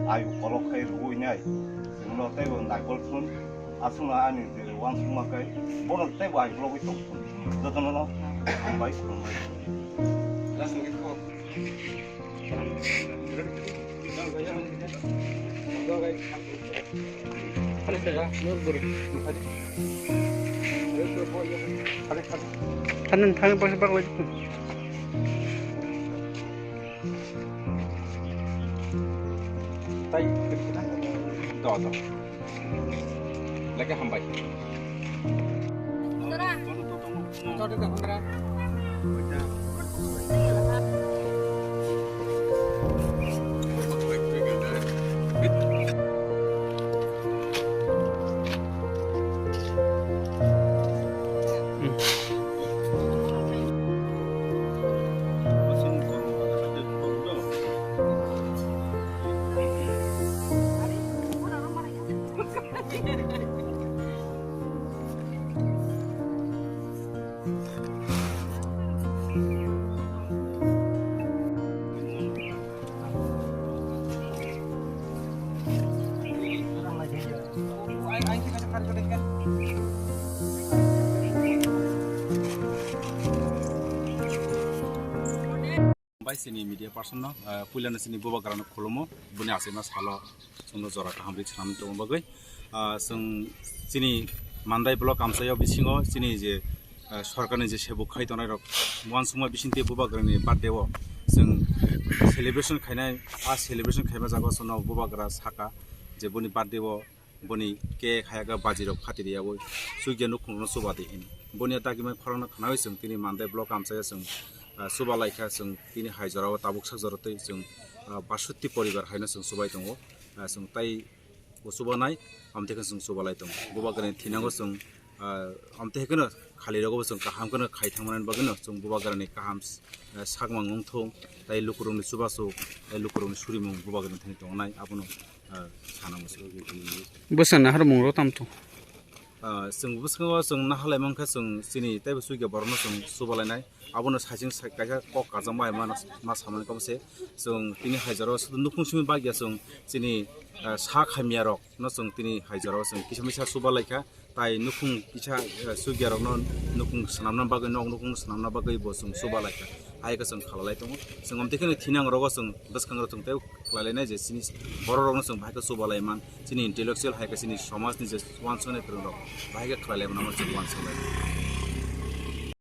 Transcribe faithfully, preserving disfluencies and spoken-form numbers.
Ayu kolok khai rwui nai. Chwngno teibo naikol thun. Aswkno ani jere uansukma khai. Bono teibo ayu kologwi tong thun. Jotono no hambai khulumbai. Thani thani baksa baklai. Tai do do. Lagi hambai. Bai chini media person no, ah, puilano chini bubagrano khulumo, buni achaima salo chwngno jora kaham ri swnam tongma bagwi. Ah, chwng chini Mandai block amchaio bisingo chini je, ah, sorkarni je sebuk khai tongnai rok uansukma bisingtwi bubagrani birthday o chwng celebration khainai, a celebration khaima jaga o chwngno bubagra saka je buni birthday o boni cake hayaka baji rok phatiri yabo sugya nukhung no chuba di hini. Boni dagimai khorang no khnawi chwng tini Mandai block amchaio chwng, ah, chuba laikha chwng tini hai jorao tabuk sak jora twi chwng, ah, basotti poribar haino chwng chubai tongo. Ah, chwng tai bo chubanai, amtwi khe chwng chubalai tongo. Bubagrani thinango chwng, ah, amtwi khe no khali rogo bo chwng kaham kheno khai thangmani bagwi no chwng bubagrani kaham, ah, sakmang wngthung, tai lukurokni chubachu, tai lukurokni surimung bubagrani thani tongnai, abono, ah, sana muchung. Bwsana harmung rok tamo tong? Ah, chwng bwskango chwng nahalai mankha chwng chini teibo chukya borokno chwng chubalainai. Abono saichung sai kaisa kok kajak bai ma, ma samani kok se. Chwng tini hai jorao sudu nukhung simi bagya chwng chini, ah, sak hamya rokno chwng tini hai jorao chwng kisa misa chubalaikha. Tai nukhung kisa, ah, chukya rokno nukhung swnamna bagwi, nok nukhung swnamna bagwi bo chwng chubalaikha. Hai khe chwng khalalai tongo. Chwng amtwi kheno thinang rogo chwng bwskango chwng tei khlailainai je chini borok rokno chwng bahai khe chubalai man, chini intellectual hai khe chini somajni je uansuknai kwrwng rok bahai khe khlailai mano chwng uansuknai.